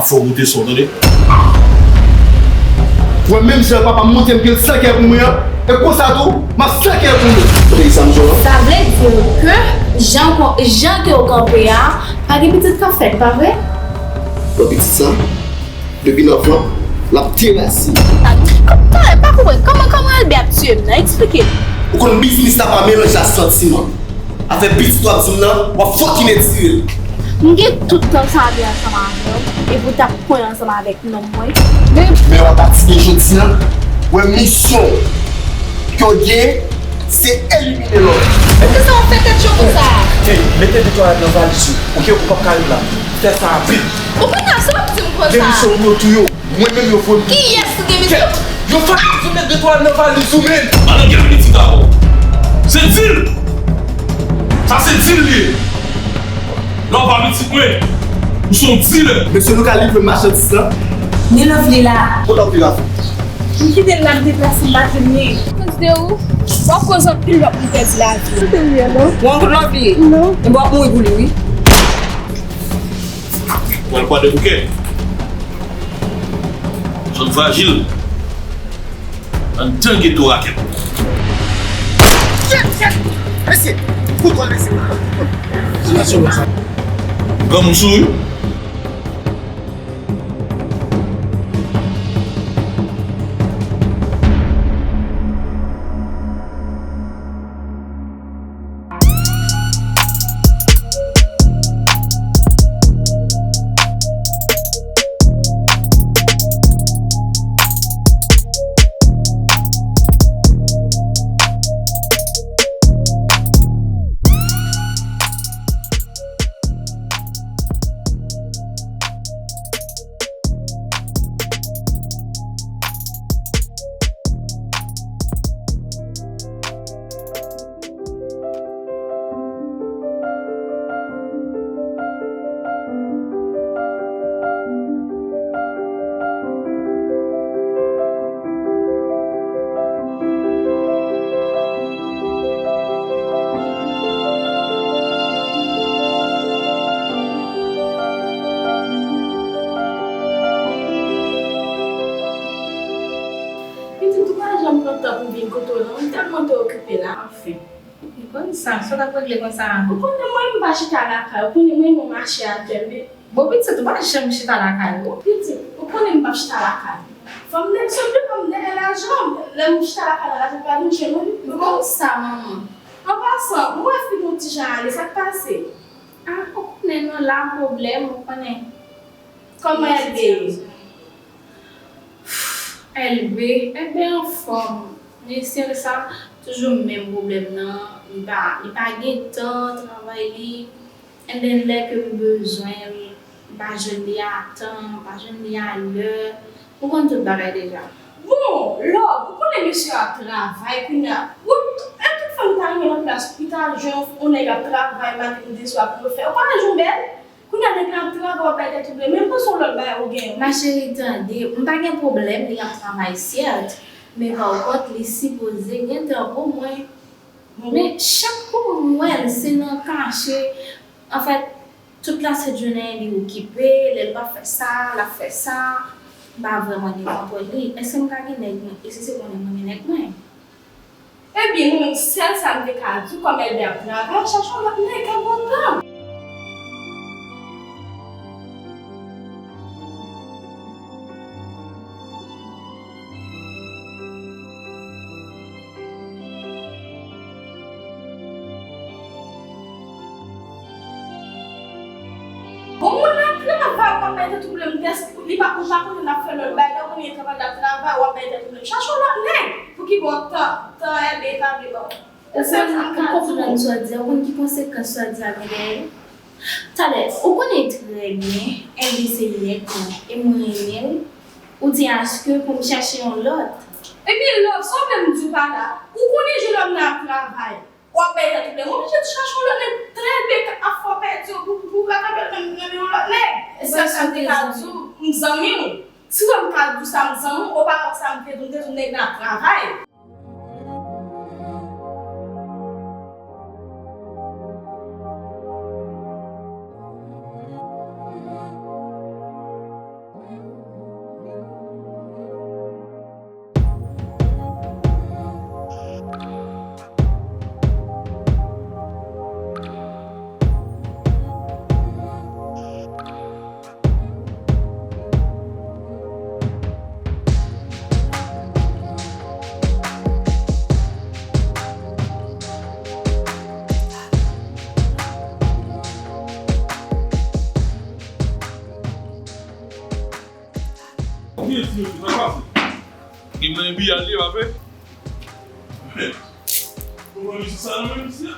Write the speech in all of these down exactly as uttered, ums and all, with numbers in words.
Fò w moute son, tande? Mwen menm jan papa m montre m ke l san kè pou mwen an, e konsa tou, m ap san kè pou nou. Tande sa m di w lan? Sa vle di ke jan, jan ke w kanpe a, pa gen pitit k ap fèt, pa vre? Bon, pitit sa, depi nan vant, l ap terase. Talè, m pa konprann. Kòman, kòman Elbe ap tiye m nan? Eksplike m. Ou konn biznis la pa melanje ak santiman. Afè pitit w ap di m nan, w ap fòkine tire l. M gen tout tan sa vle ansanm avè w, epi w t ap kwen ansanm avèk nonm mwen. Men, men w ap atake jodi a, wè misyon ke w gen, se elimine lòt. Poukisa w fè tèt cho konsa? Hey, mete de twalèt nan valiz ou, oke, ou p ap ka ret la. Fè sa rapid. Ou konn sa w ap di m konsa? Gen misyon pou yo touye w. Mwen menm yo voye m. Kiyès ki gen misyon? Yo voye m sou nèg de twalèt nan valiz ou menm. Madan gen pitit avè w. Se dil. Sa se dil li ye. Lè w pa pitit mwen, ou se yon dilè. Mesye, nou ka livre machandiz lan. Ni Lovely la. Kot Lovely la? M kite l, l ap deplase, m pa jwenn li. Akoz de ou, w ap koz anpil lòt moun pèdi lavi yo. Kote l ye, non? Bon, kot Lovely ye? Non. Ebyen, w ap mouri pou li, wi. Pral pwade bouke. Zòn frajil. Anndan geto rakèt. Kèt, kèt! Mesye! Kontwòl, mesye! Granmoun souri. Pitit, ou pa janm pran tan pou vin kote w non, m tèlman te okipe la. Anfen. Ou konn sa, sa w t ap regle konsa? Ou konnen mwen, m pa chita lakay, ou konnen mwen, mwen mache atè, men. Bon, pitit, ou pa janm chita lakay ou. Pitit, ou konnen m p ap chita lakay. Fò m nèg sot devan, m nèg a lajan, lè m chita lakay la, lajan pa vin jwenn mwen. Ou konn sa, manman. An pasan, mwen wè fi m yon ti jan ale, sa k pase? Ah, ou konnen nou la pwoblèm, ou konnen. Kòman Elbe ye? Elbe, Elbe anfòm. Men se sa, toujou menm pwoblèm nan. Li pa, li pa gen tan travay li. And then, lè ke m bezwen l, m pa jwenn li a tan, m pa jwenn li a lè. Ou konn tout bagay deja. Bon, love, ou konnen mesye ap travay kounye a. Ou, e tout fanm ta renmen nan plas, li ta jwenn yon nèg ap travay maten midi swa pou yo fè. Ou pa wè jan l bèl? Kounye a nèg la ap travay, w ap bay tèt ou pwoblèm. Men m panse yon lòt bagay ou gen. Ma chérie, tande, m pa gen pwoblèm, li ap travay, sèt, men pa kont, li sipoze gen tan pou mwen. Men chak kou m wè l, se nan kache. Anfèt, tout lasent jounen, li okipe, lè l pa fè sa, l ap fè sa. M pa vrèman gen tan pou li. Èske m ka gen nèg mwen? E si se konnen mwen gen nèg mwen? Ebyen, nou menm, sèl sa m te ka di w, kòm Elbe ap travay, chache yon lòt nèg k ap ba w tan. Bon, moun nan travay, w ap bay tèt ou pwoblèm, dèske li pa, ou pa konnen l ap fè lòt bagay, ou konnen travay, l ap travay, w ap bay tèt ou pwoblèm. Chache yon lòt nèg pou ki bò tan, tan Elbe pa vle ba w. Ou konn, m konprann sa w di a, ou konn ki konsekans sa w di a gen dèyè l? Talè, ou konnen trè byen, Elbe se nèg mwen, e mwen renmen l, ou di aske pou m chache yon lòt. Epi love, sa w vle m di w pa la? Ou konnen jennonm nan ap travay. W ap bay tèt ou pwoblèm. Oblije chache yon lòt nèg. Tan Elbe ap fè w pèdi w pou, pou, pou rattrape l nan, nan men yon lòt nèg. E sèl sa m te ka di w, m zanmi w. Si w wè m ka di w sa, m zanmi w, opa wè sa m te di w, m te di w nèg nan ap travay. Kiyès mesye? Sa k pase? Gen mwen bi al ye, pa vre? Men, ou wè misye sa nan men misye?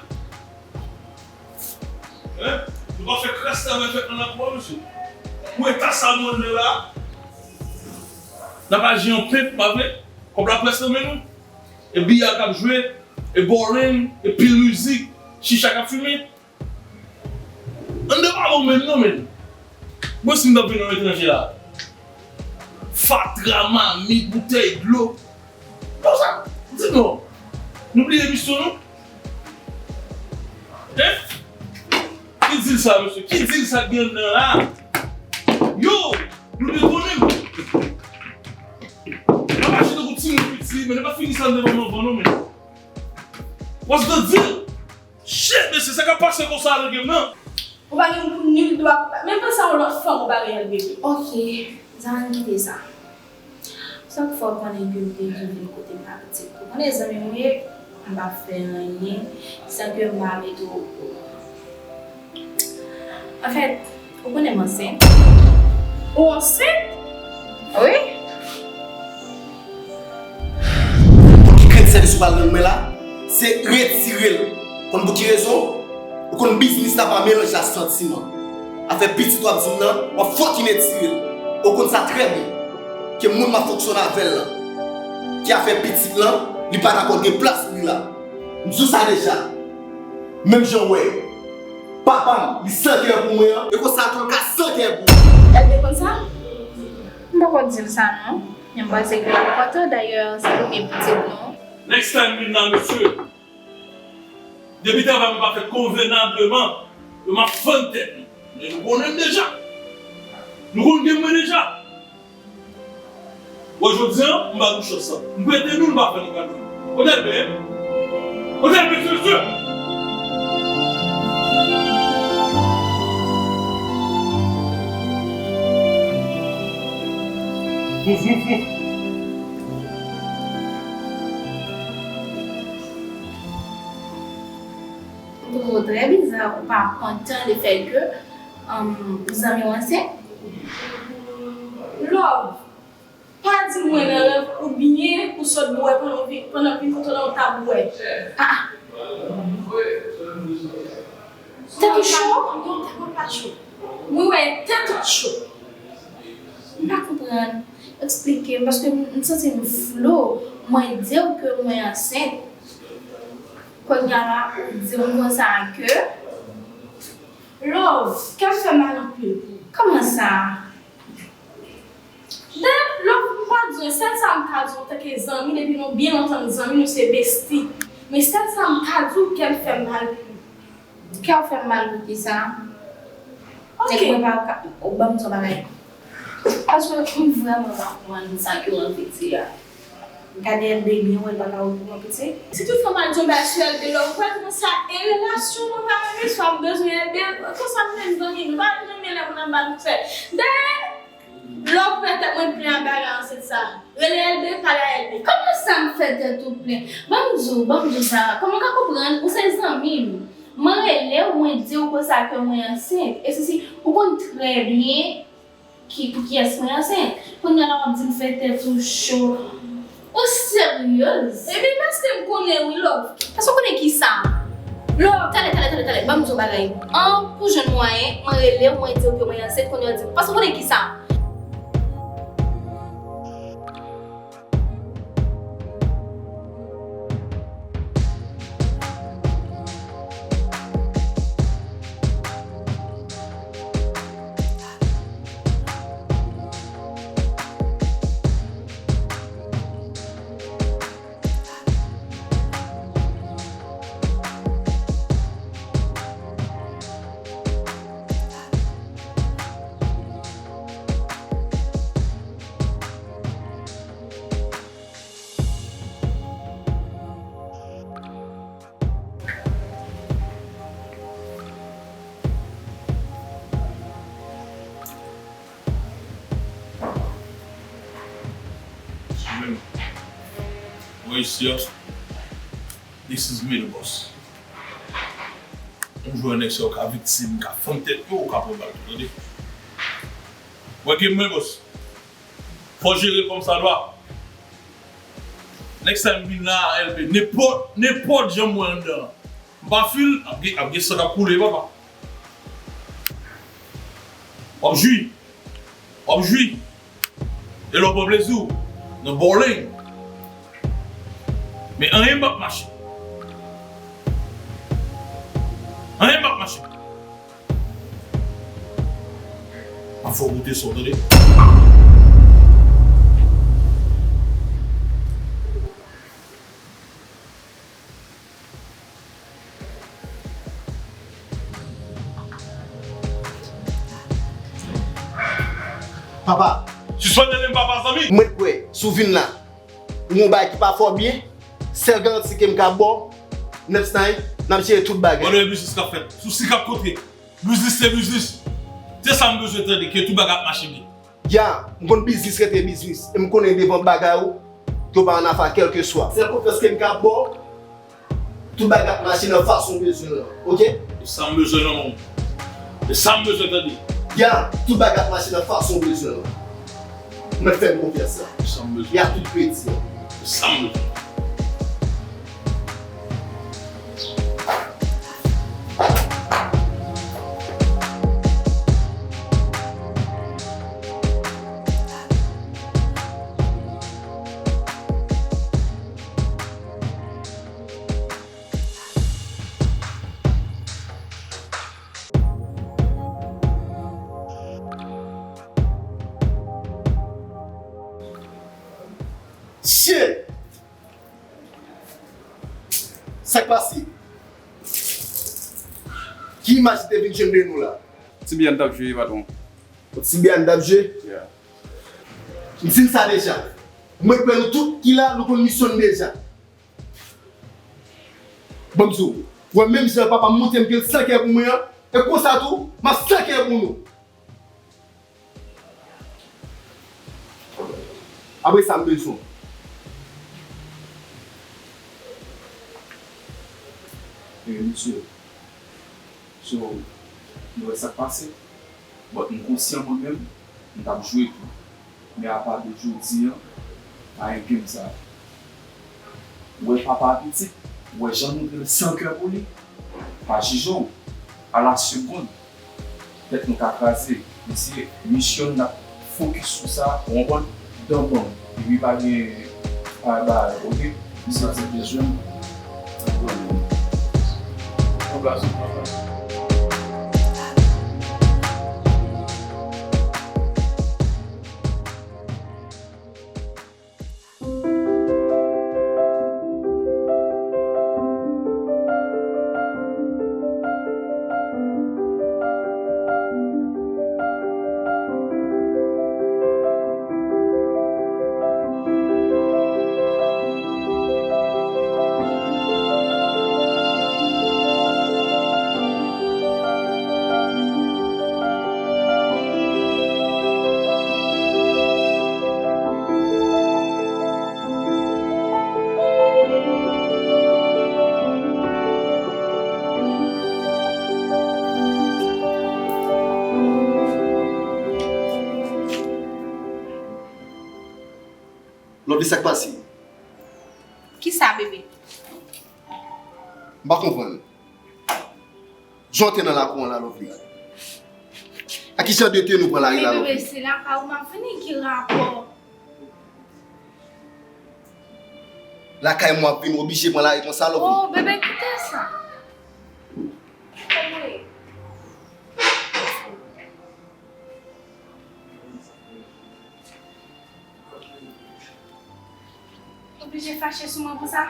Hein? Nou pa fè kras travay fèt nan lakou a, mesye. Pou eta sa nou anndan la, n ap aji an pent, pa vre? Kòb la près nan men nou. E biya k ap jwe, e bowling, e pil mizik, chicha k ap fimen. Anndan pa bon menm non, men. Bon, si m t ap vin nan etranje la. Fatra, mamit, boutèy dlo. Konsa, di non. Nou bliye misyon nou? Hein? Ki dil sa, mesye? Ki dil sa k gen anndan la? Yo! Nou detone m. N ap aji tankou timoun piti, men nou pa fini sa devan manman non, men. What's the deal? Shit, mesye, sa k ap pase konsa nan game nan? Ou pa gen pou nil dwa. Men panse a yon lòt fanm ou pa reyèl, baby. Ok, Zan, kite sa. Sa k fè w konnen ke m te dwe vin kote m la pitit? Ou konnen zanmi m ou ye, m p ap fè anyen san ke m pa mete w okouran. Anfèt, ou konnen m ansent. Ou ansent? Wi. Pou ki krenn sèvis ou pral rann mwen la, se retire l. Konn pou ki rezon? Ou konn biznis la pa melanje ak santiman. Afè pitit w ap di m nan, w ap fucking retire l. Ou konn sa trè byen. Ke moun m ap fonksyone avè l lan, ki afè pitit lan, li pa dakò gen plas pou li la. M di w sa deja. Menm jan w wè papa m, li san kè pou mwen an, e konsa tou l ka san kè pou ou. Èl te konn sa? M poko di l sa non. Men m panse ke l ap kontan, dayè se premye pitit nou. Next time vin la, mesye. Depi travay mwen pa fèt konvenableman, yo m ap fann tèt nou. Men nou konnen m deja. Nou konn gen mwen deja. Bon, jodi a, m ba nou chans lan. M prete nou, nou pa fè nou kado. Kote l, men? Kote l, mesye, mesye? Vouf, vouf, vouf. M twouve w trè biza, ou pa kontan lefètke, um, zanmi w ansent. Love, pa di mwen nan rèv ou byen ou sot bwè pandan w vin, pandan w vin kote w la ou t ap bwè. Ah, ah. Tèt ou cho? Non, tèt mwen pa cho. Mwen wè tèt ou cho. M pa konprann. Eksplike m, paske m, m santi m flou. Mwen di w ke mwen ansent. Kounye a la, ou di m konsa ke. Love, kè m fè mal anpil pou ou. Kòman sa? Dayè, Love, m pa di w, sèl sa m ka di w antanke zanmi, depi nou byen lontan nou zanmi, nou se bestie. Men sèl sa m ka di w, kè m fè m mal pou ou. Kè w fè m mal pou kisa? Ok. Nèg mwen pa ka, ou ban m di yon bagay. Paske m vrèman pa konprann sa ke w anvi di a. Gade L B byen, wè l pa ka okouran pitit. Si toutfwa m al di yon bagay sou L B, lè w kwè konsa, e relasyon mwen pa renmen, swa m bezwen L B, konsa m menm zanmi, nou pa renmen lè moun ap ba nou fè. Dayè, lè w kwè tèt mwen plen a bagay ansent sa, rele L B, pale a L B. Kòman sa m fè tèt ou plen? Ban m di w, ban m di w sa, kòman w ka konprann ou se zanmi m? Mwen rele w, mwen di w konsa ke mwen ansent. E si, si, ou konn trè byen ki, pou kiyès mwen ansent. Kounye a la w ap di m fè tèt ou cho. Ou seryez? Ebyen, paske m konnen wi, love. Paske w konnen kisa? Love, talè, talè, talè, talè, ban m di w bagay. An, pou jwenn mwayen, mwen rele w, mwen di w ke mwen ansent, kounye a w di m. Paske w konnen kisa? Mwen isi a, this is me the boss. Yon jou nèg sa yo ka viktim, ka fann tèt yo, ou ka pran bal tou, tande. Wè ke mwen, boss. Fò jere l kòmsadwa. Next time vin la, L P, nenpòt, nenpòt jan m wè anndan an. M pa fil, ap gen, ap gen san k ap koule, papa. W ap jwi. W ap jwi. E lè w pran plezi w nan bowling. Men anyen p ap mache. Anyen p ap mache. M ap fè w goute sa w, tande. Papa. Sispann rele m papa, zanmi. Mwen kwè, si w vin la, ou gen yon bagay ki pa fè w byen, sèl garanti ke m ka ba w, next time, n ap jere tout bagay. Bon, e biznis k ap fèt. Sousi k ap kontre. Biznis se biznis. Se sa m bezwen tande, ke tout bagay ap mache byen. Ya, m konn biznis rete biznis. E m konnen devan bagay ou, ke w pa annafè kèlkeswa. Sèl konfyans ke m ka ba w, tout bagay ap mache nan fason w bezwen l lan, oke? E sa m bezwen nan men w. E sa m bezwen tande. Ya, tout bagay ap mache nan fason w bezwen l lan. Mwen fè m konfyans la. E sa m bezwen. Ya tout kredi an. E sa m bezwen. Shit! Sa k pase? Ki imaj ki te vin jwenn de nou la? Ti Byan t ap jwe, patwon. Ti Byan t ap jwe? Yeah. M di n sa deja. Mwen kwè nou tout ki la, nou konn misyon n deja. Ban m di w, w wè menm jan papa m montre m ke l san kè pou mwen an, e konsa tou, m ap san kè pou nou. Apre sa, m bezwen w. E, mesye, so, nou wè sa k pase? But m konsyan mwen menm, m t ap jwe tou. Men apa de jodi an, pa gen game sa. Ou wè papa a pitit, ou wè jan nou te san kè pou li, pa jije w, a la segonn, tèt nou ka kraze. Men se misyon n ap fokis sou sa, ou konprann? Danbanm. Epi pa gen, pa bagay, oke? Misye te bezwen m. Yon plas ou pran. Lovely, sa k pase? Kisa, bebe? M pa konprann. Jan w te nan lakou an la, Lovely. A ki jan de te nou pran lari la, Lovely? Men bebe, se lakay ou m ap vini, ki rapò? Lakay mwen w ap vin oblije pran lari konsa, Lovely. Oh, bebe, kite sa. Oblije fache sou mwen konsa?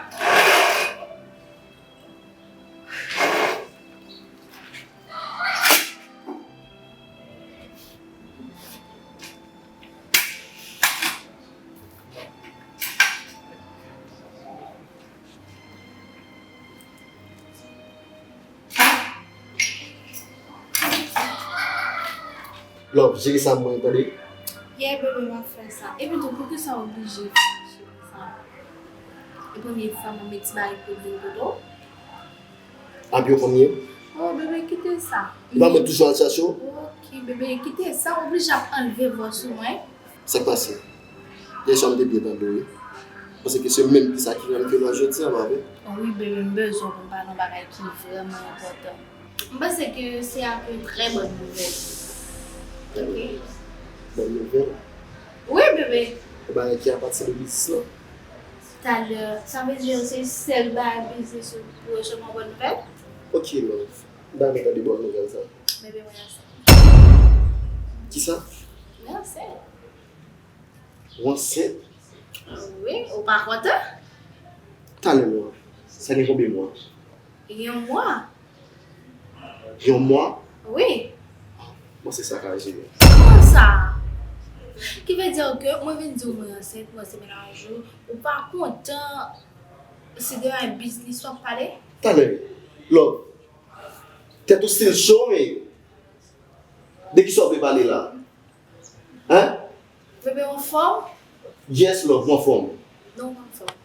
Love, jere sa mwen, tande? Yeah, bebe, m ap fè sa. Epi tou, poukisa w oblije fache konsa? E premye fwa mwen met ti bagay pou vin kote w. Apre w konn ye? Oh, bebe, kite sa. E pa mwen toujou al chache w? Ok, bebe, kite sa. W oblije ap anleve vwa sou mwen. Sa k pase? Yè swa m te byen tande w, wi. Paske se menm ki sa ki rann ke lò jodi a, pa vre? Wi, bebe, m bezwen pou m pale yon bagay ki vrèman enpòtan. M panse ke se ap yon trè bòn nouvèl. Ok. Bòn nouvèl? Wi, bebe. Yon bagay ki apati de biznis lan? Talè, sa vle di se sèl bagay biznis ou pou resevwa bòn nouvèl? Ok, love. M ta renmen tande bòn nouvèl sa. Bebe, mwen ansent. Kisa? Mwen ansent. Ou ansent? Wi, ou pa kontan? Talè non. Sa gen konbyen mwa? Yon mwa. Yon mwa? Wi. Bon, se sa ka jere. Kòman sa? Ki vle di ke mwen vin di w mwen ansent, mwen se mennaj ou, ou pa kontan, se de yon biznis w ap pale? Talè, love. Tèt ou still cho, men. De kisa w vle pale la? Hein? Bebe, ou anfòm? Yes, love, m anfòm. Non, ou pa anfòm.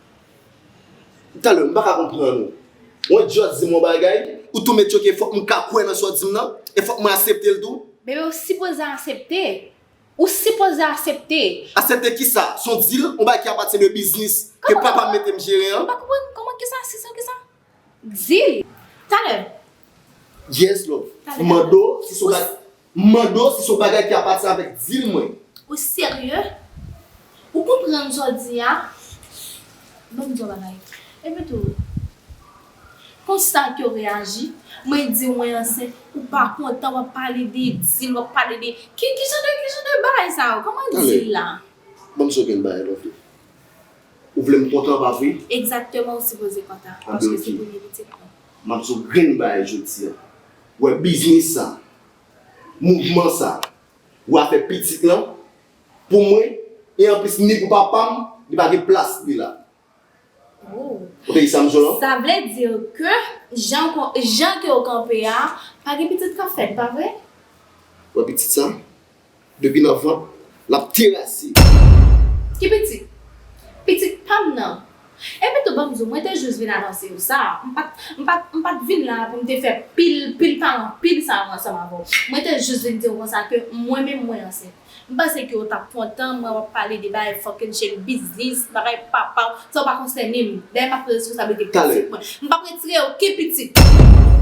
Talè, m pa ka konprann ou. Ou jis di m yon bagay, ou tou met choke, fòk m ka kwè nan sa w di m nan, e fòk mwen aksepte l tou. Bebe, ou sipoze aksepte. Ou sipoze aksepte. Aksepte kisa? Se yon deal, yon bagay ki apatyen de biznis, ke papa m mete m jere an. M pa konprann, kòman, kisa, se sa, kisa? Deal? Talè. Yes, love. M mande w si se yon bagay, m mande w si se yon bagay ki apati avèk deal mwen. Ou serye? Ou konprann sa w di a? Ban m di w yon bagay. Epi tou, konsa ke w reyaji, mwen di w mwen ansent, ou pa kontan, w ap pale de deal, w ap pale de, ki, ki jan de, ki jan de bagay sa yo? Kòman deal la? Ban m di w yon bagay, love. Ou vle m kontan, pa vre? Egzakteman, ou sipoze kontan, paske se premye pitit mwen. M ap di w grenn bagay jodi a. Ou wè biznis sa, mouvman sa, ou a fè pitit lan pou mwen, e anplis ni pou papa m, li pa gen plas li la. Ou tande sa m di w lan? Sa vle di ke jan, jan ke w kanpe a, pa gen pitit k ap fèt, pa vre? Ou wè pitit sa? Depi nan vant, l ap terase. Ki pitit? Pitit pa m nan. Epi tou, ban m di w, mwen te jis vin anonse w sa. M pa t, m pa t, m pa t vin la pou m te fè pil, pil paran, pil sa yo ansanm avè w. Mwen te jis vin di w konsa ke mwen menm mwen ansent. M panse ke w t ap kontan, mwen w ap pale de bagay fucking shit, biznis, bagay papa w, sa w pa konsène m. Dayè m ap pran responsablite pitit mwen. M p ap retire okenn pitit.